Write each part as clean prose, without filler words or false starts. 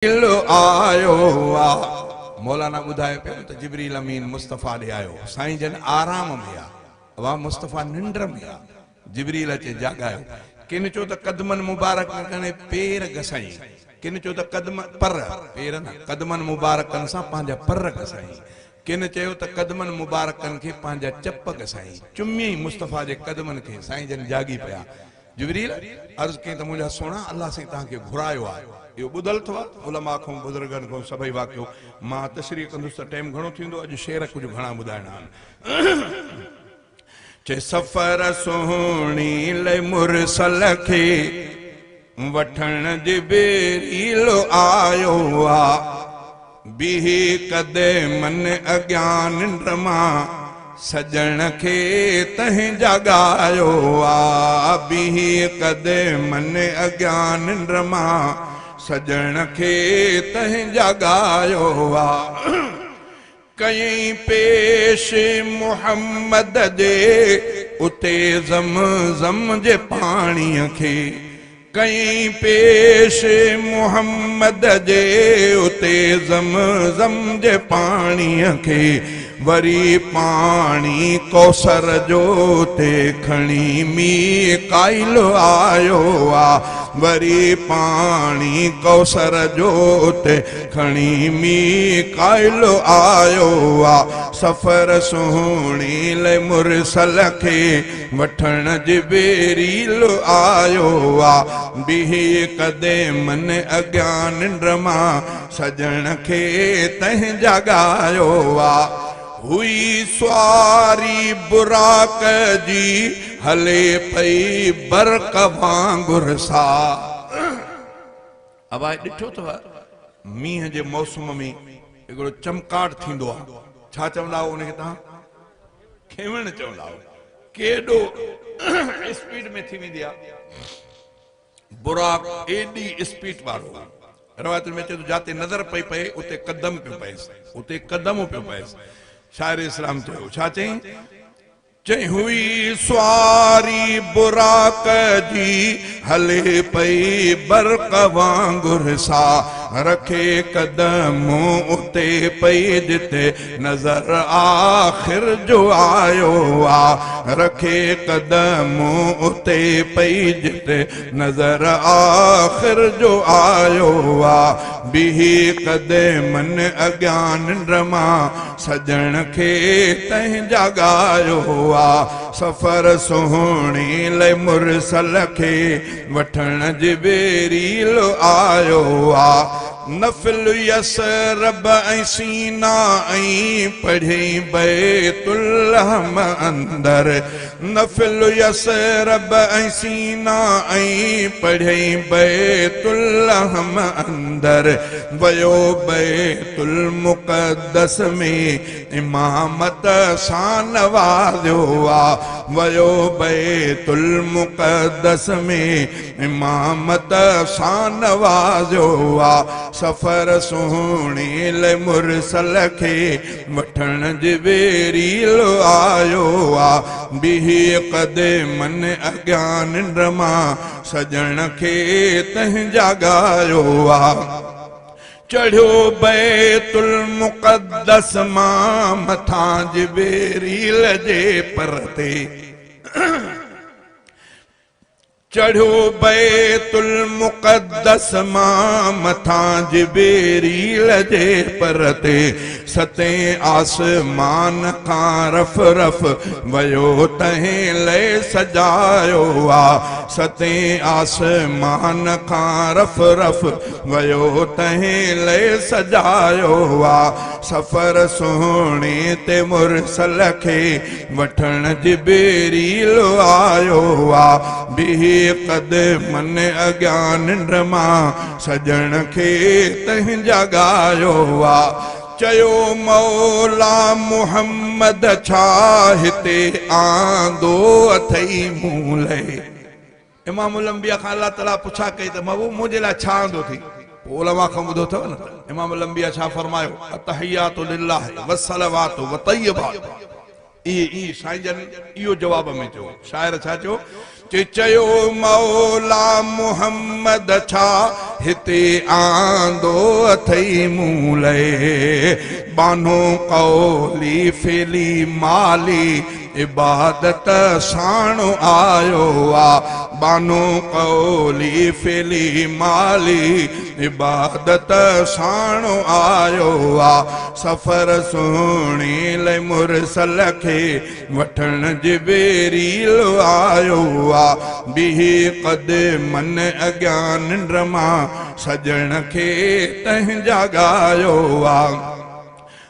आयो आ। मौलाना ॿुधाए पियो त जिब्रील अमीन मुस्तफ़ा ॾे आयो। साईं जन आराम में आ, वाह मुस्तफ़ा निंड में आ। जिब्रील अचे जाॻायो। किन चयो त कदमनि मुबारक कने पेर घसाई, किन चयो त कदम पर पेर न कदमनि मुबारकनि सां पंहिंजा पर घसाई, किन चयो त कदमनि मुबारकनि खे पंहिंजा चप घसाई। चुमी मुस्तफ़ा जे कदमनि खे साईं जन जाॻी पिया। जिब्रील अर्ज़ कई त मुंहिंजा सोणा अलाह साईं तव्हांखे घुरायो आहे। इहो ॿुधल अथव उलमा खां बुज़ुर्गनि खां सभई वाक़ियो। मां तशरीह कंदुसि त टाइम घणो थींदो, अॼु शेर कुझु घणा ॿुधाइणा आहिनि। चए सफ़र सुहिणी लइ मुरसल खे वठण जिब्रील आयो आ। बीही कदमनि अॻियां निंड मां सॼण खे तंहिं जाॻायो आ। बीही कदमनि अॻियां निंड मां सॼण खे तंहिं जाॻायो आ। कयईं पेश मोहम्मद जे उते ज़म ज़म जे पाणीअ खे, कयईं पेश मोहम्मद जे उते ज़म ज़म जे पाणीअ खे। वरी पाणी कौसर जो ते खणी मीकाइल आयो आ। वरी पाणी कौसर जो ते खणी मीकाइल आयो आ। सफ़र सुहिणी लइ मुरसल खे वठण जिब्रील आयो आ। बीही कदमनि अॻियां निंड मां सॼण खे तंहिं जाॻायो आ। हुई सवारी बुराक जी हले पई बरक वांगुर सा। अब ॾिठो अथव मींहं जे मौसम में हिकिड़ो चमकाट थींदो आहे। छा चवंदा आहियो उनखे तव्हां? खेवण चवंदा आहियो। केॾो स्पीड में थी वेंदी आहे बुराक, एॾी स्पीड वारो। रवायतुनि में अचे थो जिते नज़र पई पए उते कदम पियो पएसि, उते कदम पियो पएसि। शायर इस्लाम चयो, छा चई? चई हुई सवारी बुराक जी हले पई बरक वांगुर सा। रखे कदम उते पई जिते नज़र आख़िर जो आयो आ। रखे कदम उते पई जिते नज़र आख़िर जो आयो आ। बीही कदमनि अॻियां निंड मां सॼण खे तंहिं जाॻायो आ। सफ़र सुहिणी लइ मुरसल खे वठण जिब्रील आयो आ। नफ़िल यसरब ऐं सीना ऐं पढ़ी बैतुल-लहम अंदर। नफ़िल यसरब ऐं सीना ऐं पढ़ी बैतुल-लहम अंदर। वयो बैतुल मुक़द्दस में इमामत सां नवाज़ियो आ। वयो बैतुल मुक़द्दस में इमामत सां नवाज़ियो आ। सफ़र सुहिणी लइ मुरसल खे वठण जिब्रील आयो आ। बीही कदमनि अॻियां निंड मां सॼण खे तंहिं जाॻायो आ। चढ़ियो बैतुल मुक़द्दस मां मथां जिब्रील जे पर ते। चढ़ियो बैतुल मुक़द्दस मां मथां जिब्रील जे पर ते। सतें आसमान खां रफ रफ वयो तंहिं लइ सजायो आ। सतें आसमान खां रफ रफ वयो तंहिं लइ सजायो आ। सफ़र सुहिणी ते मुरसल खे वठण जिब्रील आयो आ। बीही कदमनि अॻियां निंड मां सॼण खे तंहिं जाॻायो आ। चयो मौला मोहम्मद छा हिते आंदो अथई मूं लाइ। इमामुल अंबिया खां अलाह ताला पुछा कई त महबूब मुंहिंजे लाइ छा आंदो थी? पोइ उलमा खां ॿुधो अथव न इमामुल अंबिया छा फरमायो? अतहियातु लिल्लाहि वस्सलवातु वतय्यबात। इहे इहे साईं जन इहो जवाब में चयो। शाइर छा चयो? चयो मौला मोहम्मद छा हिते आंदो अथई मूं लाइ। बानो कौली फ़िली माली इबादत साण आयो आ, बानो कौली फ़िली माली इबादत साण आयो आ। सफ़र सुहिणी लाइ मुरसल खे वठण जिबरील आयो आ। बीहे क़दमनि अॻियां निंड मां सॼण खे तंहिं जाॻायो आ।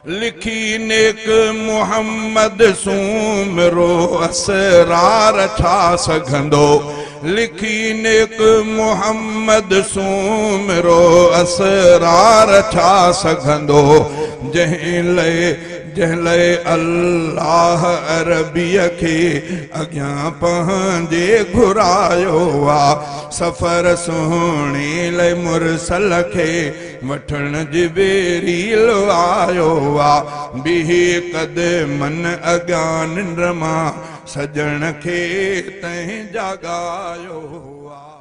लिखी नेक मोहम्मद सूमरो असरार छा सघंदो, लिखी नेक मोहम्मद सूमरो असरार छा सघंदो। जंहिं लाइ अल्लाह अरबीअ खे अॻियां पंहिंजे घुरायो आ। सफ़र सुहिणी लाइ मुरसल खे वठण जिबरील आयो आ। बीहे क़दमनि अॻियां निंड मां सॼण खे तंहिं जाॻायो आ।